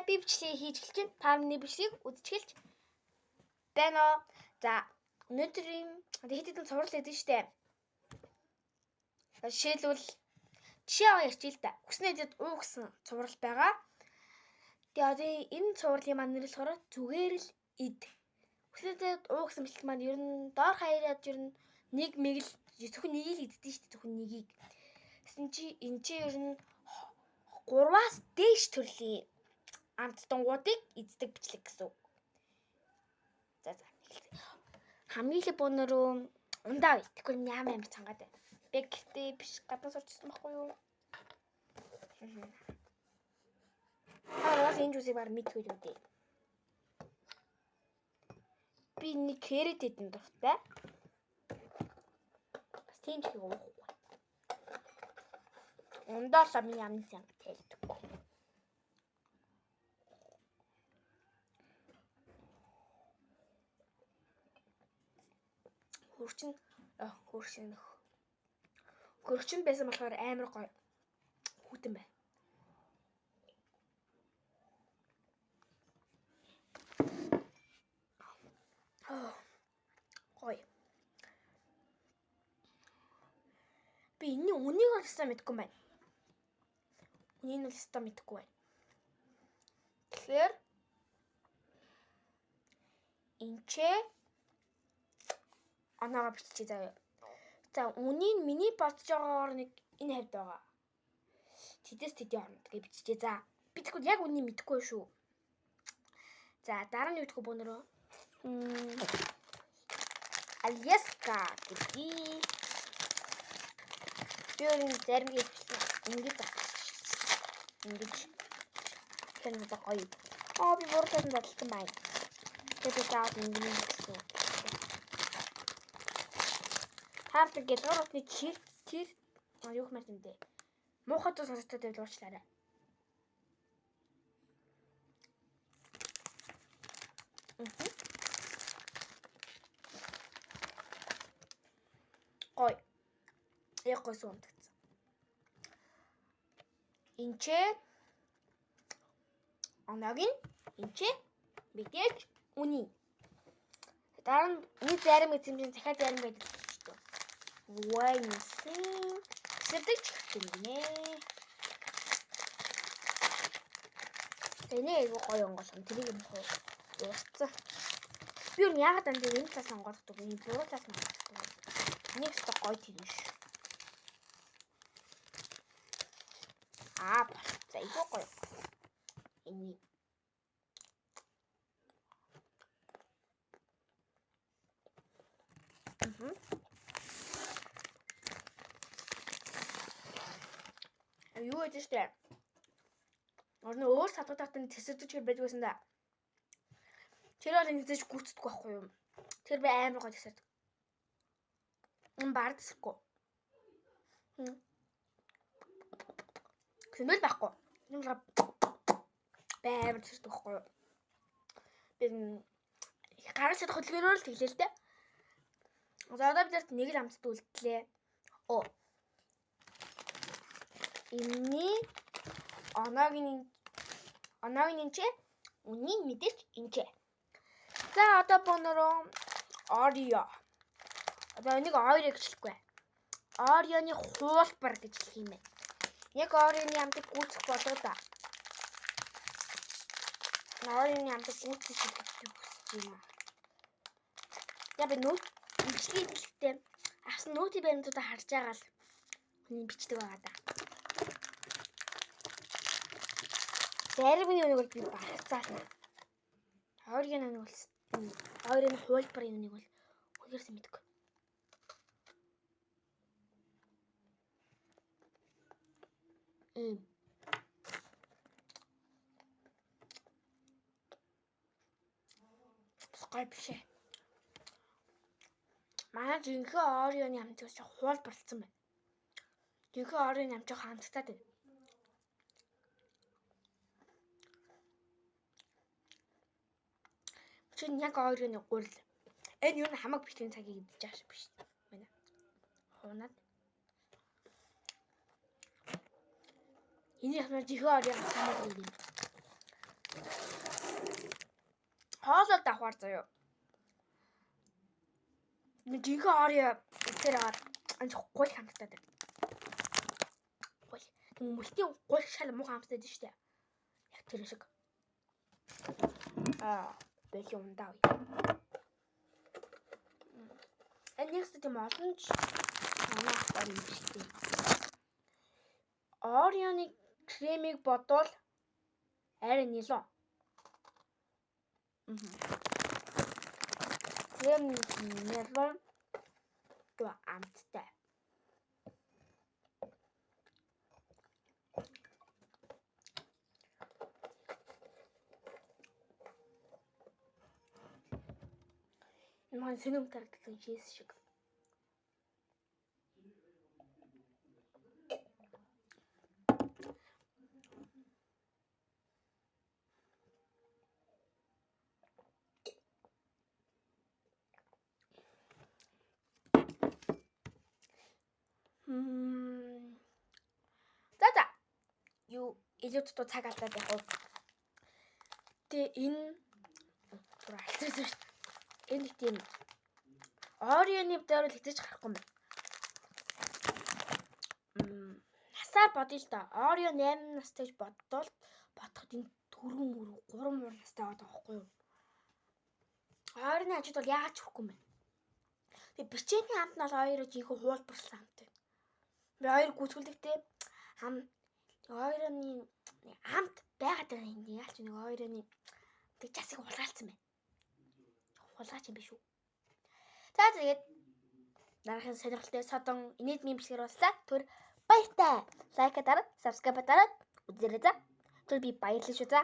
Би бичлэгээ хийж эхэлж байна. Та миний бичлэгийг үзэж эхэлж байна уу? За, өнөөдрийн хэд хэдэн цуврал өгдөн штэ. Жишээлбэл жишээ аваа ярьчих л да. Хүснээ дэд уу гэсэн цуврал байгаа. Тэгээ одоо энэ цувралын маань нэр болохоор зүгээр л эд. Хүснээ дэд уу гэсэн бичлэг маань ер нь доор хаяад ер нь нэг мэгэл зөвхөн нэгийг л иддэг штэ, зөвхөн нэгийг. Тэгсэн чи энэ чи ер нь 3-аас дээш төрлийн амттангуудыг эздэг бичлэг гэсэн үг. За за. Хамгийн их бөөнөрөө ундаа бай. Тэгэхгүй юм ямар амар цангаад байна. Би гэртээ биш гадаа сурчсан байхгүй юу? Та бас энэ жүсийг баг мэдгүй юу дээ. Би нэг кэрэт идэн дуртай. Бас тийм ч их уухгүй. Ундаа л миний амны цанга тайлдаггүй. Хөрчин хөрчин хөрчин байсан болохоор амар гоё хүүтэн байна. Гоё. Би энэний үнийг бол ёстой мэдэхгүй байна. Үнийг нь бол ёстой мэдэхгүй байна. Тэгэхээр энчээ оноогоо биччихье заяа. За үнийг миний бодож байгаагаар нэг энэ хавьд байгаа. Тэдэс тэдийн хооронд гэж биччихье. За би тэгвэл яг үнийг мэдэхгүй шүү. За дараа нь юу гэхгүй бөөнөрөө. Альяска гэдгийг би өөр нь зарим хэлсэн ингэж зах. Ингэж тэр надад гоё. Аа би бууртаас нь задлсан байна. Тэгээд би заавал ингэнэ гэсэн. Хаардаг гялгар утны чир чир юу хэмээр юм бэ? Муухай дуу сонсогдоод байвал уучлаарай. Гоё. Яг гоё суу унтагдсан. Энчээ оногийн энчээ мэдээж үний. Дараа нь нэг зарим гэсэн чинь захиа зарим байдаг шүү дээ. Вайнсэн сэрдэгч юм гинэ. Тэний айгу гоё онгоолгон тэрийг юм хоо уурцсан. Би юу яагаад дандаа энэ талаас онгойлгодог вэ? Энэ буруу талаас онгойлгодог. Энийг өстө гоё тэрэн ш. Аа болцсон. Айгу гоё. Энийг Юу гэж штэ. Орны өөр садгуудад нь тэсэрдэг хэр байдаг байсан да. Тэр бол нэгдэж гүйцэтгэх байхгүй юу? Тэр би амар гоё тэсэрдэг. Бардсахгүй. Тэмэл байхгүй. Юм л амар тэсэрдэг байхгүй юу? Би гарч чадах хөдөлгөөнөөр л тэглээ л дээ. За одоо бид нарт нэг л амтд үлдлээ. Оо. Энэний оноог нь энчээ, үнийг мэдээч энчээ. За одоо бонороо Oreo. Одоо энийг Oreo гэж хэлэхгүй. Oreo-ны хуулбар гэж хэлэх юм байна. Яг Oreo-ны амтыг гүйцэх болоо да. Oreo-ны амтыг гүйцэх гэж хүсэж байна. Я би нүүт бичлэгийн хэлэхдээ авсан нүүтийн баримтуудаа харж байгаа л хүний бичдэг байгаа да. Заримны үнийг бол би багцаална. Oreo-ны үнийг бол Oreo-ны хуулбарын үнийг бол үнээрс мэдгүй. Ийм. Гой биш ээ. Манай жинхэнэ Oreo-ны амтгаас ч хуулбарлцсан байна. Жинхэнэ Oreo-ны амт жоохон амттай байна. Чи яг Oreo-ны гурил. Энэ юу н хамаг бичлэгийн цагийг идэж байгаа шиг биш байна. Хуунаад. Энийг ханаа жинхэнэ Oreo хамаг юм. давхар заяа. Жинхэнэ Oreo идсээр агаар анж гул хамттай байна. Гул. Тэг мөлтийн гул шал муухай амттай дээ шүү дээ. Яг тэр шиг. Аа, бэлэн ундаа. Энэ нэг тийм олон ч санаа авах юм шиг тийм. Oreo-ны кремийг бодвол арай нэлон. Крем нэлон амттай. Энэ маань сонин тарагдсан чиз шиг. За за. Юу илүү дутуу цаг алдаад яг уу. Тэгээ энэ түр алдсан шүү дээ. Энэ нэг тийм Oreo-ны дээр л хэзээ ч гарахгүй юм байна. Насаар бодъё л да. Oreo 8 настай гэж бодвол бодоход энэ 4 мөр 3 мөр настай байгаа байхгүй юу? Oreo-ны ажид бол яагаад ч хүрэхгүй юм бэ? Тэгээ печенье амт нь бол Oreo жинхэнэ хуулбарласан амт байна. Би хоёр гүйцэтгэлэгтэй хам Oreo-ны амт байгаад байгаа юм. Яалч нэг Oreo-ны тэг жасыг хулгайлцсан байна. Хулгайч юм биш үү? За тэгээд дараагийн сонирхолтой содон инээдмийн бичлэгээр уулзлаа. Түр баяртай. Лайк дараад, subscribe дараад үзээрэй за. Түр би баярлалаа шүү за.